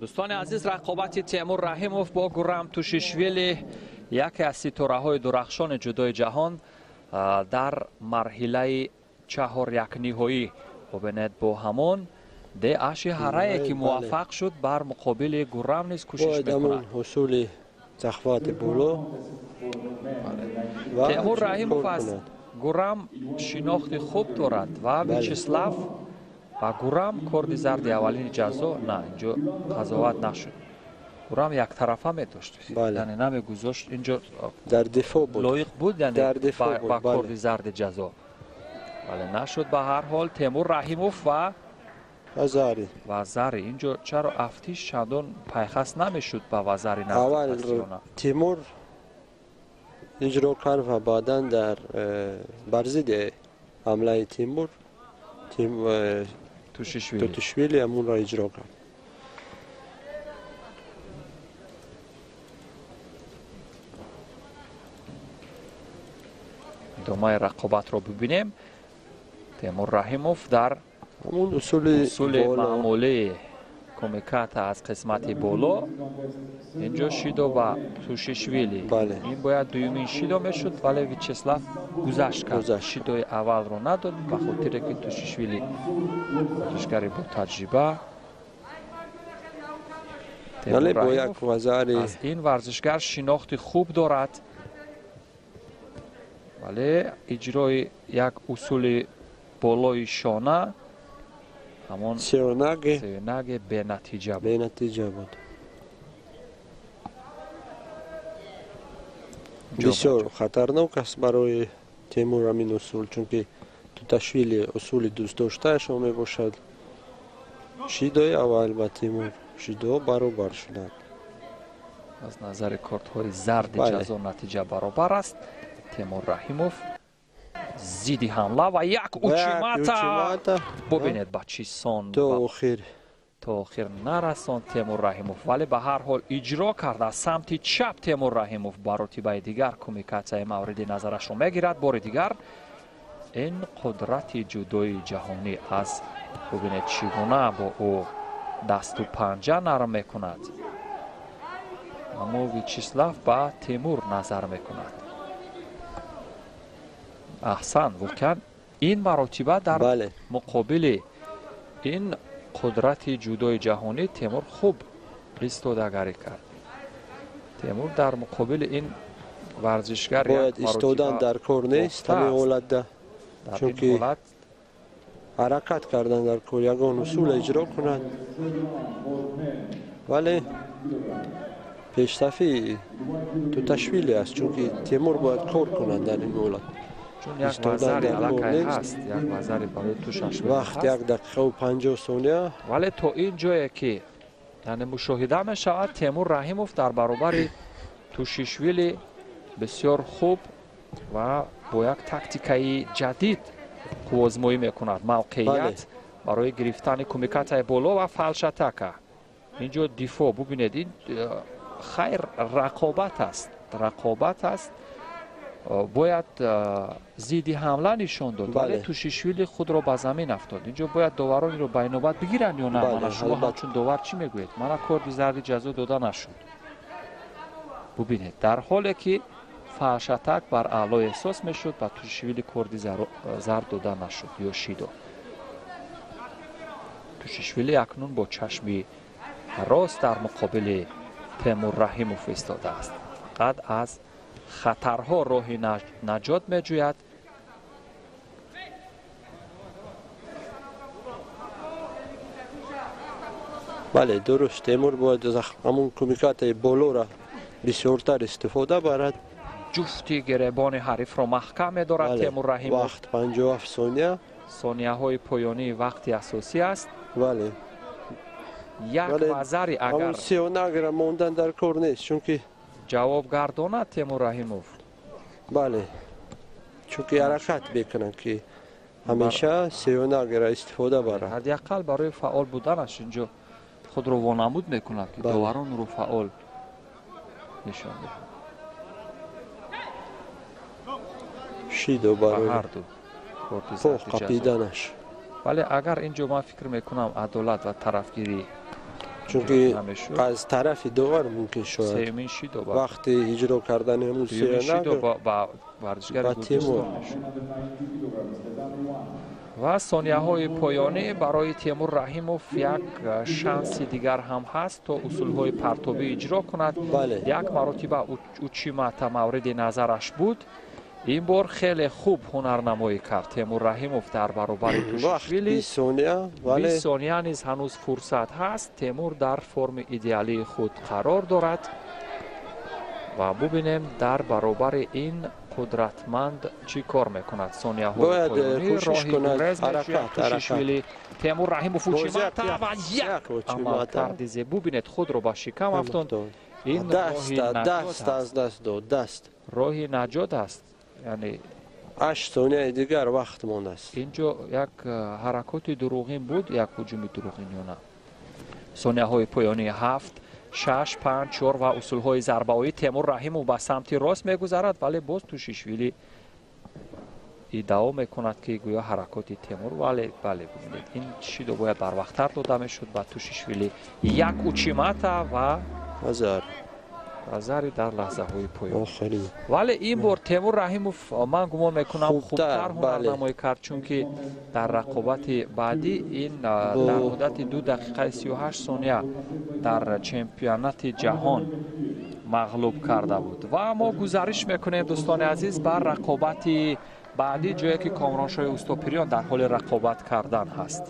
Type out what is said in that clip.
Дӯстони азиз, рақобати Темур Раҳимов бо Гурам Тушишвили, яке аз ситораҳои дурахшони ҷудои ҷаҳон, дар марҳилаи чаҳорякниҳоӣ. Бубинед, бо ҳамон деаши ҳарае ки муваффақ шуд, бар муқобили Гурам низ кӯшиш мекунад. Усули захвати боло. Темур Раҳимов аз Гурам шинохти хуб дорад ва Вячеслав ба Гурам корди зарди аввалини ҷазо на, инҷо қазоват нашуд. Гурам яктарафа медошт, яъне намегузошт, инҷо дар дифоъ буд, лоиқ буд, яъне ба корди зарди ҷазо, вале нашуд. Ба ҳар ҳол Темур Раҳимов ва вазари инҷо чаро афтиш чандон пайхас намешуд ба вазари? Аввал Тимур иҷро кард ва баъдан дар бар зидди ҳамлаи Тимур Тутишвили ҳамонро иҷро кард. Идомаи рақобатро бибинем. Темур Раҳимов дар ҳамон усули маъмулии кумиката аз қисмати боло, инҷо шидо ба Тушишвили. Ин бояд дуюмин шидо мешуд, вале Вячеслав гузашт кард, шидои аввалро надод, ба хотире ки Тушишвили варзишгари ботаҷриба. Аз ин варзишгар шинохти хуб дорад, вале иҷрои як усули болои шона, ҳамон сеюнаге, бенатиҷа буд. Бенатиҷа буд. Бисёр хатарнок аст барои Темур ҳамин усул, чунки Туташвили усули дӯстдоштаашон мебошад. Шидои аввал ба Тимур, шидо баробар шуданд. Аз назари кортҳои зарди ҷазо натиҷа баробар аст. Темур Раҳимов зидди ҳамла ва як учимата. Бубинед, ба чӣ сон то охир нарасонд Темур Раҳимов, вале ба ҳар ҳол иҷро кард аз самти чап. Темур Раҳимов ба рутибаи дигар кумикатсияи мавриди назарашро мегирад. Бори дигар ин қудрати ҷудои ҷаҳонӣ аз, бубинед, чӣ гуна бо ӯ дасту панҷа нарм мекунад, аммо Вячеслав ба Темур назар мекунад. Аҳсан, воқеан ин маротиба дар муқобили ин қудрати ҷудои ҷаҳонӣ Темур хуб истодагарӣ кард. Темур дар муқобили ин варзишгар бояд истодан дар кор нест ҳамин ҳолатда, чунки ҳаракат кардан дар кор, ягон усул иҷро кунад, вале пешсафи Туташвили аст, чунки Темур бояд кор кунад дар ин ҳолат. Чун як вазари аллакай ҳаст, як вазари барои Тушашвили. Вақт 1 дақиқаву 50 сония. Вале то ин ҷое ки, яъне, мушоҳида мешавад, Темур Раҳимов дар баробари Тушишвили бисёр хуб ва бо як тактикаи ҷадид қуввозмоӣ мекунад. Мавқеият барои гирифтани кумикатаи боло ва фалшатака. Инҷо дифоъ, бубинед, ин хайр рақобат аст, рақобат аст, бояд зидди ҳамла нишон дод, вале Тушишвили худро ба замин афтод. Инҷо бояд доваронро ба инобат бигиранд ё на? Мана, шумо ҳамчун довар чӣ мегӯед? Мана, корди зарди ҷазо дода нашуд. Бубинед, дар ҳоле ки фаҳшатак бар аъло эҳсос мешуд, ба Тушишвили корди зард дода нашуд ё шидо. Тушишвили акнун бо чашми рост дар муқобили Темур Раҳимов истодааст, фақат аз хатарҳо роҳи наҷот меҷӯяд. Бале, дуруст, Темур бояд ҳамун кумикатаи болоро бисёртар истифода барад. Ҷуфти гиребони ҳарифро маҳкам медорад Темур Раҳимов. Вақт 57 сония. Сонияҳои поёнии вақти асосӣ аст. Бале. Як вазари агар сионагра мондан дар кор нест, чунки ҷавоб гардонад Темур Раҳимов. Бале, чунки ҳаракат мекунанд, ки ҳамеша сеюнагра истифода барад. Ҳадди ақал барои фаъол буданаш инҷо худро вонамуд мекунад, ки доваронро фаъол нишон диҳад. Шидо барои ҳарду қапиданаш. Вале агар инҷо, ман фикр мекунам, адолат ва тарафгирӣ Чунки аз тарафи довар мумкин шояд сеюмин шидо вақти иҷро кардани ҳамун шидо ба варзишгари Гурҷистон мешуд. Ва сонияҳои поёнӣ барои Темур Раҳимов як шанси дигар ҳам ҳаст, то усулҳои партобӣ иҷро кунад. Як маротиба учимата мавриди назараш буд. Ин бор хеле хуб ҳунарнамоӣ кард Темур Раҳимов дар баробари Тушишвили. 20 сония низ ҳанӯз фурсат ҳаст. Темур дар форми идеалии худ қарор дорад ва бубинем, дар баробари ин қудратманд чӣ кор мекунад. Сонияҳои поёнӣ, роҳи гурез мешӯяд Тушишвили. Темур Раҳимов, учимата ва як амалкарди зеб. Бубинед, худро ба шикам афтонд. Ин роҳи наҷот аст, яъне 8 сонияи дигар вақт мондааст. Инҷо як ҳаракоти дурӯғин буд, як ҳуҷуми дурӯғин ё на? Сонияҳои поёнии: ҳафт, шаш, панҷ, чор ва усулҳои зарбаоӣ. Темур Раҳимов ба самти рост мегузарад, вале боз Тушишвили иддао мекунад, ки гӯё ҳаракоти Темур, вале бале, бубинед, ин шидо бояд барвақттар дода мешуд ба Тушишвили. Як учимата ва вазари. Вазари дар лаҳзаҳои поён. Вале ин бор Темур Раҳимов, ман гумон мекунам, хубтар ҳунарнамоӣ кард, чунки дар рақобати баъдӣ ин дар муддати 2 дақиқаи 38 сония дар чемпионати ҷаҳон мағлуб карда буд. Ва мо гузариш мекунем, дӯстони азиз, бар рақобати баъдӣ, ҷое ки Комроншоҳи Устопириён дар ҳоли рақобат кардан ҳаст.